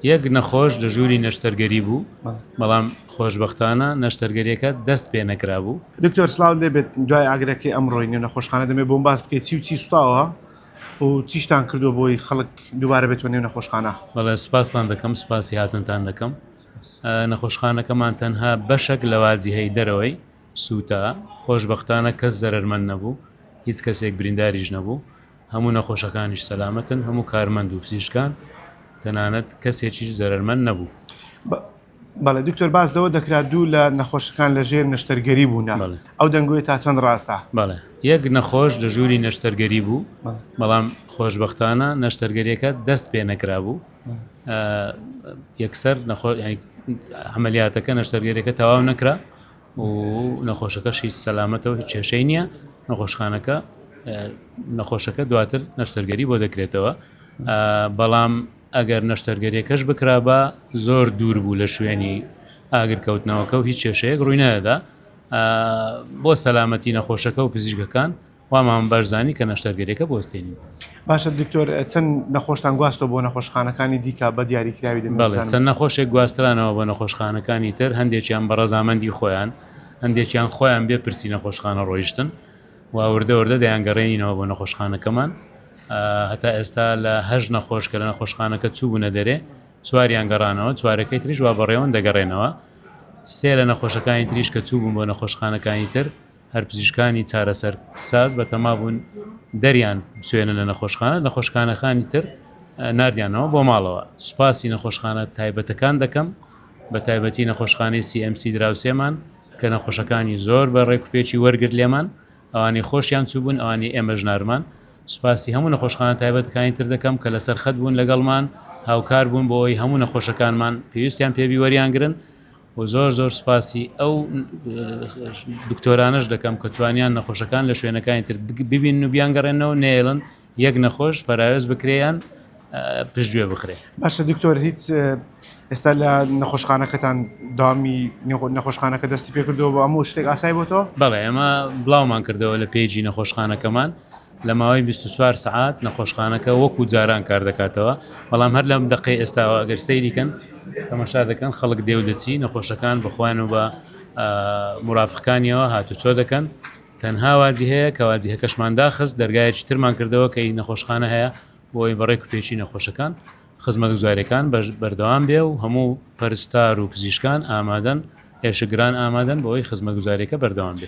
یەک نەخۆش لە ژووری نەشتەرگەری بوو، بەڵام خۆشبەختانە نەشتەرگەریەکە دەست پێ نەکرابوو. دکتۆر سڵاوت لێ بێت دوای ئاگرەکەی ئەمڕۆی نێو نەخۆشخانە دەمێ بۆم باس بکەیت چی و چی سوتاوە و چیشتان کردووە بۆی خەڵک دووبارە بێتەوە نێو نەخۆشخانە؟ بەڵێ سوپاستان دەکەم سوپاسی هاتنتان دەکەم. نەخۆشخانەکەمان تەنها بەشەک لە واجیهەی دەرەوەی سووتا، خۆشبەختانە کەس زەرەرمەند نەبوو، هیچ کەسێک برینداریش نەبوو. هەموو نەخۆشەکانیش سەلامەتن، هەموو کارمەند و پزیشکان، تەنانەت کەسێکیش زەرەرمەند نەبوو. بەڵێ دکتۆر باس لەوە دەکرا دوو لە نەخۆشەکان لە ژێر نەشتەرگەری بوونە، ئەو دەنگۆیە تا چەند ڕاستە؟ بەڵێ یەک نەخۆش لە ژووری نەشتەرگەری بوو، بەڵام خۆشبەختانە نەشتەرگەریەکە دەست پێ نەکرابوو، یەکسەر عەمەلیاتەکە نەشتەرگەریەکە تەواو نەکرا. و نەخۆشەکەش هیچ سەلامەتە و هیچ کێشەی نییە نەخۆشخانەکە نەخۆشەکە دواتر نەشتەرگەری بۆ دەکرێتەوە بەڵام ئەگەر نەشتەرگەریەکەش بکرابا زۆر دوور بوو لە شوێنی ئاگرکەوتنەوەکە و هیچ کێشەیەک ڕووی نەدەدا بۆ سەلامەتی نەخۆشەکە و پزیشکەکان وامان باش زانی کە نەشتەرگەریەکە بوەستێنین. باشە دکتۆر چەند نەخۆشتان گواستەوە بۆ نەخۆشخانەکانی دیکە بە دیاری کراوی دەمێ بەڵێ چەند نەخۆشێک گواسترانەوە بۆ نەخۆشخانەکانی تر هەندێکیان بە ڕەزامەندی خۆیان هەندێکیان خۆیان بێ پرسی نەخۆشخانە ڕۆیشتن و وردە وردە دەیانگەڕێنینەوە بۆ نەخۆشخانەکەمان هەتا ئێستا لە هەش نەخۆش کە لە نەخۆشخانەکە چووبوونە دەرێ چواریان گەڕانەوە چوارەکەی تریش وا بەڕێوەن دەگەڕێنەوە سێ لە نەخۆشەکانی تریش کە چووبوون بۆ نەخۆشخانەکانی تر هەر پزیشکانی چارەسەر ساز بەتەما بوون دەریان بچوێنن لە نەخۆشخانە، نەخۆشخانەکانی تر ناردیانەوە بۆ ماڵەوە. سوپاسی نەخۆشخانە تایبەتەکان دەکەم، بە تایبەتی نەخۆشخانەی CMC دراوسێمان کە نەخۆشەکانی زۆر بە ڕێکوپێکی وەرگرت لێمان، ئەوانەی خۆشیان چووبوون، ئەوانەی ئێمەش نارمان. سوپاسی هەموو نەخۆشخانە تایبەتەکانی تر دەکەم کە لەسەر خەت بوون لەگەڵمان، هاوکار بوون بۆ ئەوەی هەموو نەخۆشەکانمان پێویستیان پێبی وەریانگرن. و زۆر زۆر سوپاسی ئەو دکتۆرانەش دەکەم کە توانیان نەخۆشەکان لە شوێنەکانی تر ببین و بیانگەڕێنەوە نێڵن یەک نەخۆش پەراوێز بکرێیان پشتگوێ بخرێ. باشە دکتۆر هیچ ئێستا لە نەخۆشخانەکەتان داوامی نەخۆشخانەکە دەستی پێکردەوە بۆ ئەمە شتێک ئاسای بۆ تۆ؟ بەڵێ ئێمە بڵاومان کردەوە لە page ی نەخۆشخانەکەمان لە ماوەی 24 سەعات نەخۆشخانەکە وەکو جاران کار دەکاتەوە بەڵام هەر لەم دەقەی ئێستاوە ئەگەر سەیری کەن تەماشا دەکەن خەڵک دێ و دەچی نەخۆشەکان بەخۆیان و بە مرافقەکانیەوە هاتوچۆ دەکەن تەنها واجی هەیە کە واجیهەکەشمان داخست دەرگایەکی ترمان کردەوە کە ئی نەخۆشخانە هەیە بۆی بەڕێک و پێکی نەخۆشەکان خزمەتگوزاریەکان بەردەوام بێ و هەموو پەرستار و پزیشکان ئامادەن ئێشکگران ئامادەن بۆی خزمەتگوزاریەکە بەردەوام بێ.